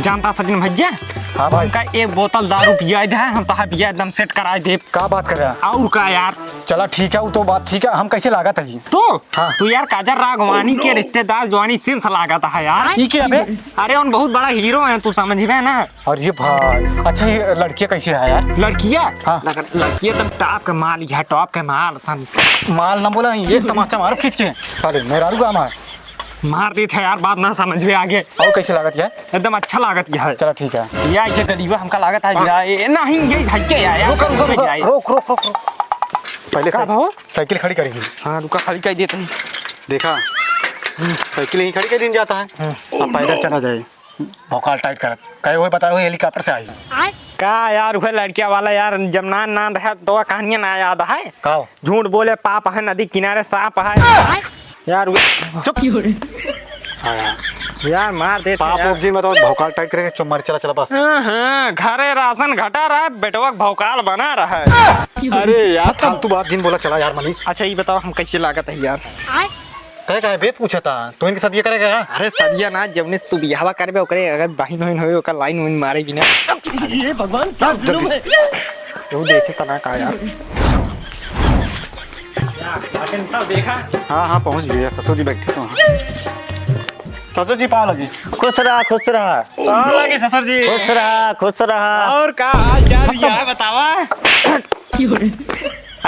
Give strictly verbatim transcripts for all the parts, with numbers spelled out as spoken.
जानता सचिन भैया, हाँ भाई। हमका एक बोतल दारू पियाइ दे, हम तोहार बियाह एकदम set कराइ देब। का बात कर रहा है? और का यार? चला ठीक है, वो तो बात ठीक है। हम कैसे लागत है? तू? हाँ। तू यार काजल राघवानी के रिश्तेदार जॉनी सिंस लागत है यार। ई के अबे? अरे उन बहुत बड़ा हीरो है, तू समझबे ना। अरे भाई, अच्छा ये लड़किया कैसे है यार? लड़किया? हाँ। लग-, लड़किया एकदम top के माल, यह top के माल सन। माल ना बोला, ये तमाचा मारो खींच के। साले मेहरारू का मार। मार देत है यार, बात ना समझ में आगे। और कैसे लागत है? एकदम अच्छा लागत है। चला ठीक है। या ये गरीबा हमका लागत है, या, ए, नहीं, ये है क्या यार? रुक, रुक, रुक, रुक, रुक, रुक। पहले का साइ-, भाव? साइकिल खड़ी करेंगे। हाँ, रुका, खड़ी कर देते हैं। देखा, साइकिल यहीं खड़ी कर दी जाता है। हम्म। अब पैदल चला जाए। भौकाल tight करत। कहे हुए बता हुए helicopter से आई। का यार, वह लड़किया वाला यार, जब नान नान रहे तो कहानियां ना याद है। का हो? झूठ बोले पाप है, नदी किनारे सांप है। यार, वो चुप। हाँ यार। यार, मार देते पाप यार। उपजी, मतलब, भौकाल tight करके चुप मारे, चला, चला, बस। हाँ, हाँ, घरे राशन घटा रहा है, बेटवा के भौकाल बना रहा है। अरे यार, फालतू बात जिन बोला, चला यार, मनीष। अच्छा, ये बताओ, हम कैसे लागत है यार? कहे का है बे, पूछा था, तू इनके साथ ये करेगा का? अरे, सदिया ना, जवने से तू बियाहवा करबे, ओकरे अगर बहिन वहिन होए, ओकर लाइन वाइन मारे बिना। ये भगवान, क्या जुल्म है। तू देखे तना का यार। देखा? हाँ, हाँ, पहुँच गया। ससुर जी बैठे तो हैं। ससुर जी, पाँव लगी। खुश रहा, खुश रहा। पाँव लगी ससुर जी। खुश रहा, खुश रहा। और का हाल चाल, ये है बतावा?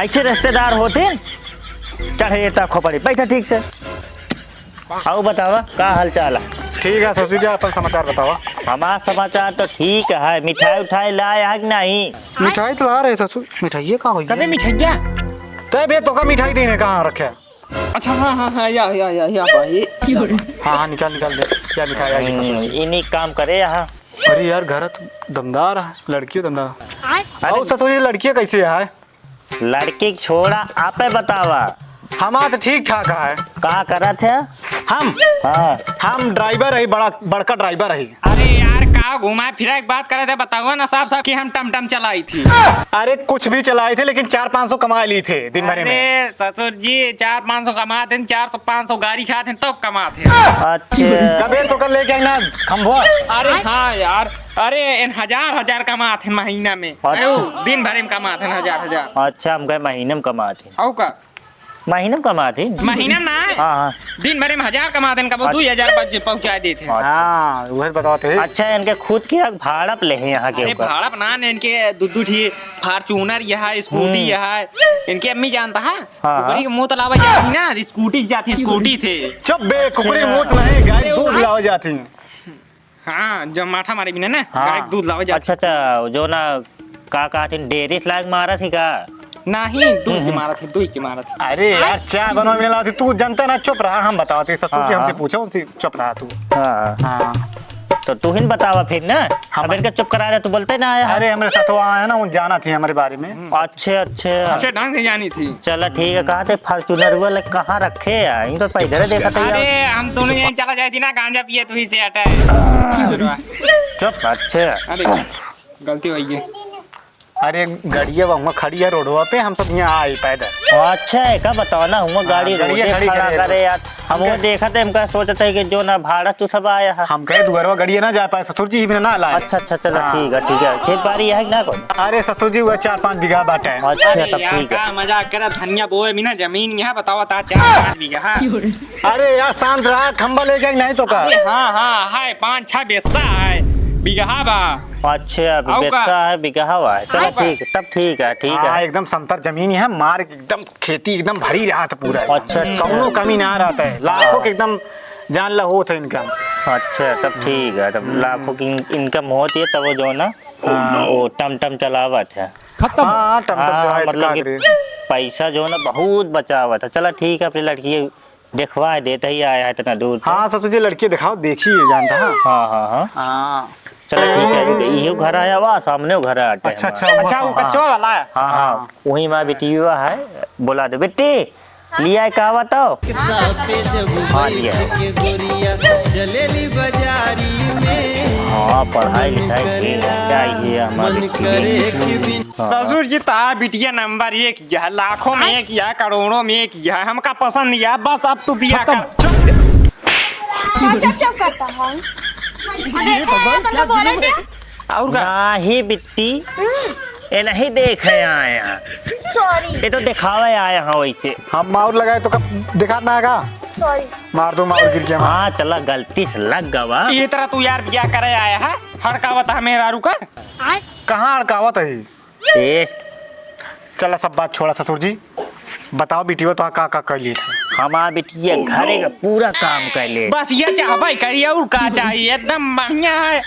ऐसे रिश्तेदार होते, चढ़े ता खोपड़ी, बैठा ठीक से। आओ बतावा, का हाल चाल है? ठीक है ससुर जी, अपन समाचार बतावा। हमार समाचार तो ठीक है, मिठाई उठाई लाए है कि नहीं? मिठाई तो ला रहे ससुर, मिठाई ये का होई? कबे मिठाइया? तै बे तो का मिठाई देने कहाँ रखे? अच्छा, हाँ, हाँ, हाँ, या, या, या, या, भाई। हाँ, हाँ, निकाल, निकाल दे। क्या मिठाई आई ससुर जी? हम्म, इन्हीं काम करे यहाँ। अरे यार, घर तो दमदार है, लड़कियों दमदार। आय? और ससुर जी, लड़कियाँ कैसे है? लड़की के छोड़ा, आपे बतावा। हमार तो ठीक ठाक है। का करत है? हम? हाँ। हम driver है, बड़ा, बड़का driver है। अरे यार, का घुमा फिरा के बात करत है, बतावा ना साफ साफ कि हम टमटम चलाई थी। अरे कुछ भी चलाई थी, लेकिन चार पाँच सौ कमा ली थी दिन भर में। अरे ससुर जी, चार पाँच सौ कमात हैं, चार सौ पाँच सौ गारी खात हैं, तब कमात हैं। अच्छा। कबे तो कल लेके आई ना खंभवा। अरे हाँ यार, अरे एन हजार हजार कमात हैं महीना में। अच्छा। अरे दिन भर में कमात हैं हजार हजार। अच्छा, हम कहे महीने में कमात हैं। और का? महीने में कमात हैं? महीना में ना। हाँ, हाँ। दिन भर में हजार कमात हैं, कबो अच्छा। दो हजार बच पहुँचा देते हैं। अच्छा। हाँ, वही बताते हैं। अच्छा, इनके खुद के भाड़ा पे ले हैं यहाँ के अरे ऊपर? भाड़ा पे ना, इनके दू दू ठी Fortuner यह है, scooty हम्म। यह है। इनके अम्मी जानता है? हाँ, हाँ। कुकरी के मूत लावा जाती ना, scooty जाती, scooty थे। चुप बे, कुकरी अच्छा। मूत नहीं, गाय अरे दूध वो लावा जाती। हाँ, जब माठा मारे बिना ना, हाँ। गाय के दूध लावा जाती। अच्छा, अच्छा, जो ना, का कहत हैं, dairy से लाग मारत ही का? नहीं, दूध की हम्म। मारत ही, दूध की मारत ही। अरे यार, चाय बनवा मिला थी, तू जनता ना, चुप रहा, हम बतावत ही, ससुर जी हाँ, हमसे हाँ। पूछा, उनसे चुप रहा तू। हाँ। हाँ। तो तू ही न बतावा फिर ना। हम अब इनका चुप करा दे, तू बोलते ना आया। अरे, हमरे सथवा आया ना, वो जाना थी हमरे बारे में। अच्छा, अच्छा। अच्छे ढंग से जानी थी। चला ठीक है, कहा थे Fortuner वाले कहाँ रखे हैं? इन तो पैदल देखा था यार। अरे, हम दोनों यहीं चला जाए थी ना, गांजा पिए, तू ही से हटे। चुप। अच्छा। अरे, गलती हुई है। अरे, गड़िया वहाँ खड़ी है रोडवा पे, हम सब यहाँ आए पैदल। ओ, अच्छा है, का बतावा ना, हुआ हाँ, गाड़ी गड़िया रोडे खड़ी खड़ा करे, करे यार। हम वो देखत है, हमका सोचत है कि जो ना भाड़ा तू सब आया है। हम कहे दुअरवा गड़िया ना जा पाए, ससुर जी ही में ना लाए। अच्छा, अच्छा, चलो हाँ। ठीक है, ठीक है। खेत बाड़ी है कि ना कोई? अरे ससुर जी, वो चार पाँच बीघा बाटे। अच्छा, अरे तब यार, ठीक है। का मजाक करा, धनिया बोए बिना जमीन यहाँ बतावा ता चार पाँच बीघा। अरे यार, शांत रहा, खंभा लेके नहीं तो का? अरे हाँ, हाँ, है, पाँच छह बिस्सा है, बिगहा बा। अच्छा, अभी आऊ का? बिस्सा है, बिगहा हुआ है। चलो आऊ का? ठीक है, तब ठीक है, ठीक हाँ, है। एकदम समतल जमीन है, मार एकदम खेती एकदम भरी रहा था पूरा। अच्छा, अच्छा। कौनो कमी ना रहता है, लाखों के एकदम जान ला होत है income। अच्छा, तब ठीक है, तब हम्म। लाखों की इन-, income होती है, तब वो जो ना, हाँ। वो टमटम चलावत है। खत्म। हाँ, टमटम हाँ, चलाए तो मतलब का कि करे? पैसा जो ना बहुत बचावत है। चला ठीक है, अपनी लड़की देखवा देते ही आया है इतना दूर से। हाँ, ससुर जी, लड़की दिखाओ, देखी है, जानता है। हाँ, हाँ, हाँ। हाँ। चलो, ठीक है, इहो घर आया हुआ, सामने वो घर आटे अच्छा, हमारा। अच्छा, वो अच्छा, वो हाँ। कच्चवा वाला है। हाँ, हाँ, हाँ। वही माँ बेटी हुआ है, बुला दे, "बेटी, लिया है का बताओ?" हाँ, लिया है। हाँ, पढ़ाई लिखाई के लिए क्या ये हमारे हाँ। ससुर जी, ता बिटिया नंबर एक यह, लाखों में हाँ? एक यह, करोड़ों में एक यह, हमका पसंद यह, बस अब तू बिया खत्म। कर। चुप। हाँ, चुप, चुप करता है। देखे हैं, तुम लोग बोले थे। और का? नाही बिट्टी, हम्म। ये नहीं देखे आए हैं। Sorry। ये तो दिखावे आए हैं वैसे। हम माउर लगाए तो कब दिखात ना आएगा? Sorry। मार दो माउर गिर गया। हाँ, चला, गलती से लग गवा। ये तरह तू यार बियाह करे आया है, हड़कावत है मेहरारू का। आय। कहाँ हड़कावत है? ए। चला, सब बात छोड़ा ससुर जी, बताओ बिटिया तो का का कर लिए थे? हमार बिटिया घरे का पूरा काम कर ले। बस ये चाहबे करी, और का चाहिए? एकदम बढ़िया है।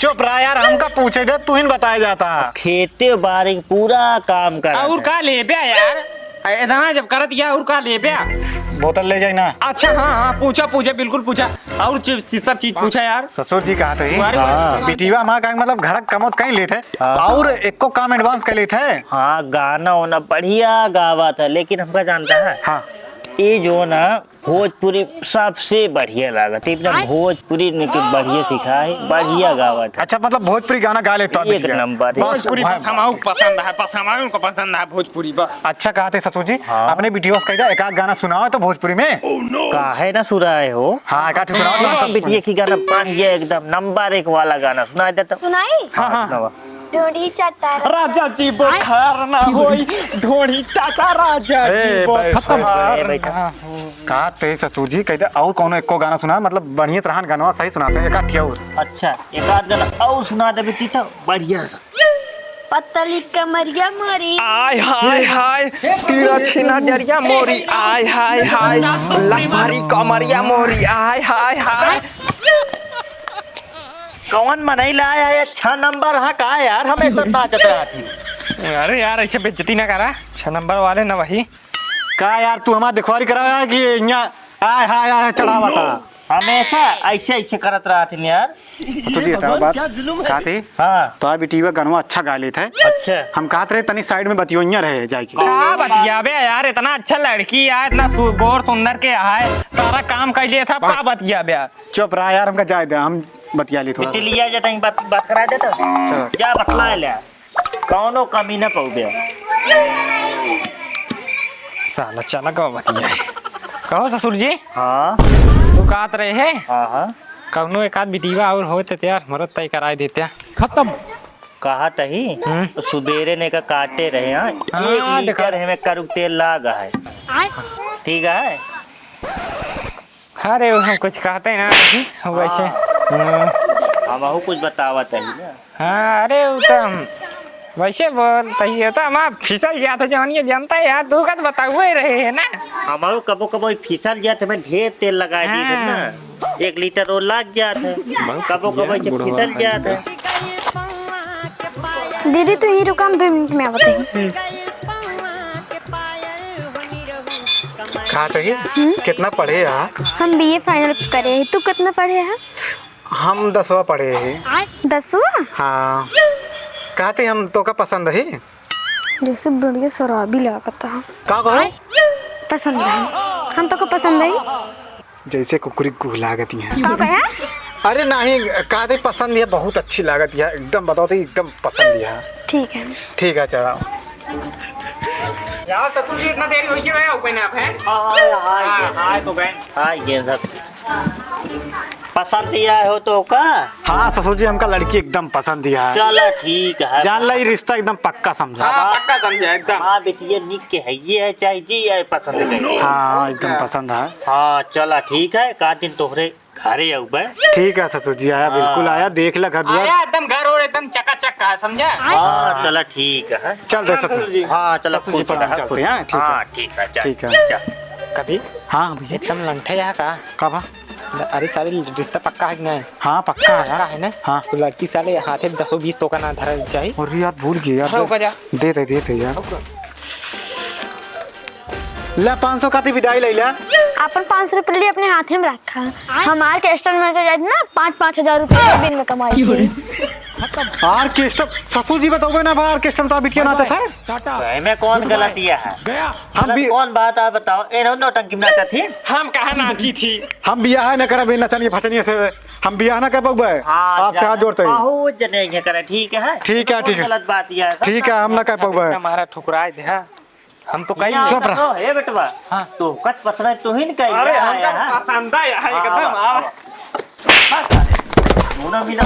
चुप रहा यार, हमका पूछे दे, तू ही बताया जाता। खेते बाड़ी के पूरा काम कर और का लेबे यार? इतना जब करत या और का लेबे? बोतल ले जाई ना। अच्छा, हाँ, हाँ, पूछा, पूछा, बिल्कुल पूछा। और चीज, चीज, सब चीज पूछा यार। ससुर जी कहा थे, तुम्हारे हाँ। बिटिया हमारा का मतलब घर का कमौत कहीं लेते हाँ। और एको काम advance कर लेते हैं। हाँ, गाना वाना बढ़िया गावत है, लेकिन हमका जानता है। हाँ। ये जो ना भोजपुरी सबसे बढ़िया लागत, एकदम आय। भोजपुरी ने के बढ़िया सिखाए, बढ़िया गावत है। अच्छा, मतलब भोजपुरी गाना गा लेता है एक बिटिया। नंबर। बस, भोजपुरी भाई। बस हमाऊ पसंद है, बस हमाऊ को पसंद है भोजपुरी बस। अच्छा कहा थे ससुर जी, हाँ। अपने बिटिया से कह दे, एक आध गाना सुनाओ तो भोजपुरी में। काहे ना सुनाए हो? हाँ, एक आध सुनाओ तो हाँ, सब। बिटिया की गाना बढ़िया एकदम नंबर एक वाला गाना सुनाए देता। सुनाई? हाँ, हाँ। सुनावा। ढोढ़ी चटारा। राजा जी बोखार ना होई, ढोढ़ी चाटा राजा जी ए, बैठ, बोखार बैठ, बैठ। ना होई। का ते ससुर जी कहते और कौनो एको गाना सुना, मतलब बढ़िया तरह गाना सही सुनाते हैं, एक आध और। अच्छा, एक आध गाना और सुना दे बेटी तो बढ़िया सा। पतली कमरिया मोरी। आय हाय हाय, तिरछी नजरिया मोरी। आय हाय हाय, लसभारी कमरिया मोरी। आय हाय हाय। कौन मनई लाया है? छह नंबर हा का यार, हमेशा नाचत रहत ही। अरे यार, ऐसे बेइज्जती ना करा, छह नंबर वाले ना वही। का यार, तू हमार दिखवारी कराया कि यहाँ आय हाय आय चढ़ावा था? हमेशा ऐसे ऐसे करत रहत ही यार। तो जी, ये बताओ भगवान, बात, क्या जुल्म है? कहा थे? हाँ। तो आप बिटिया गनवा अच्छा गा लेत है। अच्छा। हम कहत रहे तनी side में बतियोइया रहे जाए के। का बतियाबे यार, इतना अच्छा लड़की है, इतना सु-, गोर सुंदर के है, सारा काम कर लिया था, का बतियाबे यार? चुप रहा यार, हमका जाए दे, हम बतिया ली थोड़ा। बिटिया लिया जाता है, बात, बात करा देता। चलो। जा बतला ले, कौनो कमी ना पाउबे। साला चला गवा बतिया। कहो ससुर जी। हाँ। तू कहत रहे है? हाँ, हाँ। कौनो एक आध बिटिया और होते तो यार, मरद तय कराए देते। खत्म। कहा तही, हम्म। तो सुबेरे ने का काटे रहे, हाँ? हाँ, एक लीटर देखा। हमें करुक तेल लाग है। आय। ठीक है? अरे, वो हम कुछ कहते हैं ना, वैसे। हाँ। हाँ। हमहू कुछ बतावत है ना। हाँ, अरे, वो तो हम वैसे बोलते ही है, तो हम आप फिसल गया था, जौन ये जानता है यार, तू का तो बतावे रहे है ना। हमहू कबो कबो फिसल गया था, मैं ढेर तेल लगा दिए थे ना। हाँ। एक लीटर वो लाग गया था। बहुत कबो कबो ऐसे फिसल गया था। दीदी, तू ही रुका, हम दो मिनट में आवत है। कहा तो ये? हम्म? कितना पढ़े हा? हम बीए final करे ही। तू कितना पढ़े हा? हम दसवाँ पढ़े ही। दसवाँ? हाँ। कहा थे हम तो का पसंद ही? जैसे बढ़िया शराबी लागत है। का कहो? पसंद है। हम तो का पसंद है। जैसे कुकुरी कुहलागत है। का कहे? अरे नहीं, कहा थे पसंद है, बहुत अच्छी लागत है, एकदम बताओ तो एकदम पसंद है। ठीक है। ठीक है, चला। यार, ससुर जी, इतना देरी हो गया है, कोई ना है? हाय, हाय, हाँ, हाय, तो गए। हाय, ये सब। पसंद ही आए हो तो का? हाँ, ससुर जी, हमका लड़की एकदम पसंद ही है। चला, ठीक है। जान ला, ये रिश्ता एकदम पक्का समझा। हाँ, पक्का समझा, एकदम। हाँ, बेटी, ये निक के है, ये है, चाहे जी आए पसंद करे। हाँ, एकदम पसंद है। हाँ, चला, ठीक है, का दिन तोहरे घरे अउबे। ठीक है ससुर जी, आया, हाँ। बिल्कुल आया, देख ले घर दुआर। आया एकदम घर और एकदम चकाचक का है, समझा? हाँ, चला ठीक है। चल दे हाँ, ससुर। ससुर जी। हाँ, चला ससुर जी, खुश प्रणाम, रहा, चलते खुश। हैं, ठीक है। हाँ, ठीक है, चल, ठीक है। चल। कभी? हाँ भैया। एकदम लंठे यहाँ का? का बा? अरे सारे रिश्ता पक्का है कि नहीं? हाँ, पक्का है यार। पक्का है ना? हाँ। तो लड़की साले हाथे में दसो बीस तोका ना धरल चाही। अरे यार, भूल गए यार। हाँ, रुका जा। दे दे, दे दे यार। रुका। ले, पाँच सौ खातिर विदाई ले ले। अपन पाँच सौ रुपये ले अपने हाथे में रखा। हमार के स्टॉल में चल जाए ना, पाँच, पाँच हजार रुपये एक दिन में कमाई थी। आर्केस्ट्रा, ससुर जी बतौबे ना भाई, आर्केस्ट्रा में तो बिटिया नाचत है। टाटा। भाई, में कौन गलतिया है? गया। हम गलत भी कौन बात है बताओ? ए, नौ-, नौटंकी में नाचत थी। हम कहाँ नाची थी? हम बियाह न करब, ए नचनिया फचनिया से हम बियाह न कर पौबे। हाँ, आपसे हाथ जोड़ते हैं। बहुत जने ये करे, ठीक है? ठीक है, कौन ठीक है। गलत बात ये है? ठीक है, हम न कर पौबे। हमारा ठुकराए दे, हाँ। हम तो कहीं यहाँ चुप रह। तो, ए बेटवा, हाँ। तो कच पसंद है, तू ही न कही अरे, है, हमका है, तो हाँ। पसंद है, है हाँ, एकदम, हाँ, आवा। हाँ। बस, अरे। होना भी ना।